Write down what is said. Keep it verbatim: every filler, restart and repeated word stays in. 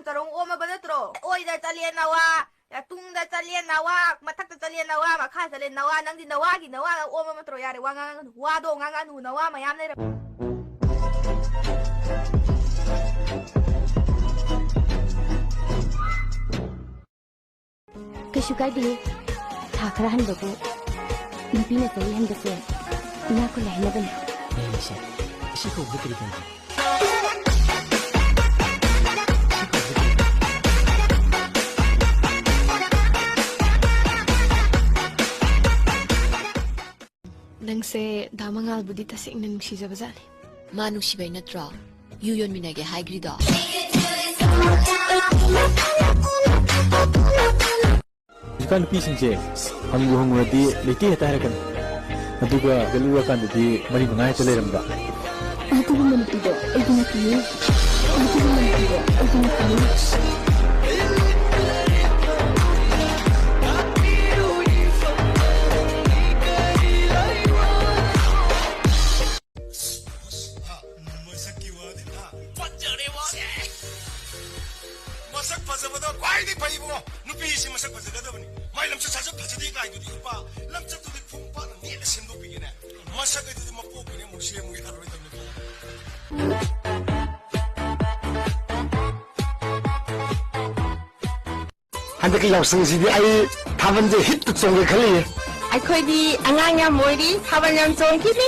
ꯆꯔꯣꯡ ꯑꯣꯝꯃꯕ ꯅꯠꯇ꯭ꯔꯣ? ꯑꯣꯏꯗ ꯆꯠꯂꯦ ꯅꯋꯥ, ꯇꯨꯡꯗ ꯆꯠꯂꯦ ꯅꯋꯥ, ꯃꯊꯛꯇ ꯆꯠꯂꯦ ꯅꯋꯥ, ꯃꯈꯥ ꯆꯠꯂꯦ ꯅꯋꯥ꯫ ꯅꯪꯗꯤ ꯅꯋꯥꯒꯤ ꯅꯋꯥ ꯑꯣꯝꯃꯕ ꯅꯠꯇ꯭ꯔꯣ? ꯌꯥꯔꯦ, ꯋꯥ ꯉꯥꯡꯉꯅꯨ, ꯋꯥꯗꯣ ꯉꯥꯡꯉꯅꯨ, ꯅꯋꯥ ꯃꯌꯥꯝ ꯂꯩꯔꯕ꯫ ꯀꯩꯁꯨ ꯀꯥꯏꯗꯦ꯫ ꯊꯥ ꯈꯔ ꯍꯟꯕꯕꯨ ꯅꯨꯄꯤꯅ ꯆꯍꯤ ꯍꯟꯕꯁꯦ ꯏꯅꯥꯛ ꯈꯨꯜꯂꯦ ꯍꯥꯏꯅꯕꯅꯤ꯫ ꯑꯩꯁꯦ ꯁꯤ ꯀꯧꯕꯗ ꯀꯔꯤ ꯀꯧꯒꯦ? ꯅꯪꯁꯦ ꯗꯥ ꯃꯉꯥꯜꯕꯨꯗꯤ ꯇꯁꯦꯡꯅ ꯅꯨꯡꯁꯤꯖꯕꯖꯥꯠꯅꯤ꯫ ꯃꯥ ꯅꯨꯡꯁꯤꯕꯩ ꯅꯠꯇ꯭ꯔꯣ ꯌꯨ ꯌꯣꯟꯃꯤꯟꯅꯒꯦ ꯍꯥꯏꯈ꯭ꯔꯤꯗꯣ? ꯍꯧꯖꯤꯛꯀꯥꯟ ꯅꯨꯄꯤꯁꯤꯡꯁꯦ ꯍꯪꯕꯨ ꯍꯪꯉꯨꯔꯗꯤ ꯂꯩꯇꯦ ꯍꯦꯛꯇ ꯍꯥꯏꯔꯛꯀꯅꯤ꯫ ꯑꯗꯨꯒ ꯒꯜꯂꯨꯔꯀꯥꯟꯗꯗꯤ ꯃꯔꯤ ꯃꯉꯥ ꯍꯦꯛꯇ ꯂꯩꯔꯝꯕ꯫ ꯑꯗꯨꯒꯨꯝꯕ ꯅꯨꯄꯤꯗꯣ ꯑꯩꯒꯤ ꯅꯨꯄꯤꯅꯦ꯫ ꯑꯗꯨꯒꯨꯝꯕ ꯅꯨꯄꯤꯗꯣ ꯑꯩꯒꯤ ꯅꯨꯄꯤꯅꯦ꯫ ꯑꯁ, ꯑꯁ, ꯍꯥ, ꯃꯁꯛꯀꯤ ꯋꯥꯗꯤ, ꯍꯥ, ꯐꯖꯔꯦ ꯋꯥꯅꯦ꯫ ꯃꯁꯛ ꯐꯖꯕꯗꯣ ꯈ꯭ꯋꯥꯏꯗꯒꯤ ꯐꯩ ꯏꯕꯨꯡꯉꯣ꯫ ꯅꯨꯄꯤꯁꯤ ꯃꯁꯛ ꯐꯖꯒꯗꯕꯅꯤ꯫ ꯃꯥꯏ ꯂꯝꯆꯠ ꯁꯥꯖꯠ ꯐꯖꯗꯦ ꯀꯥꯏꯗꯨꯗꯤ ꯏꯄꯥ, ꯂꯝꯆꯠꯇꯨꯗꯤ ꯈꯣꯡꯄꯥꯛꯅ ꯅꯦꯠꯂ ꯁꯦꯝꯗꯣꯛꯄꯤꯒꯦꯅꯦ꯫ ꯃꯁꯛ ꯑꯗꯨꯗꯤ ꯃꯄꯣꯛꯀꯅꯦ ꯑꯃꯨꯛ ꯁꯦꯝꯃꯨꯒꯦ ꯈꯜꯂꯣꯏꯗꯕꯅꯤ꯫ ꯍꯟꯗꯛꯀꯤ ꯌꯥꯎꯁꯪꯁꯤꯗꯤ ꯑꯩ ꯊꯥꯕꯜꯁꯦ ꯍꯤꯠꯇ ꯆꯣꯡꯒꯦ ꯈꯜꯂꯤꯌꯦ꯫ ꯑꯩꯈꯣꯏꯗꯤ ꯑꯉꯥꯡ ꯌꯥꯝ ꯑꯣꯏꯔꯤ, ꯊꯥꯕꯜ ꯌꯥꯝ ꯆꯣꯡꯈꯤꯅꯤ꯫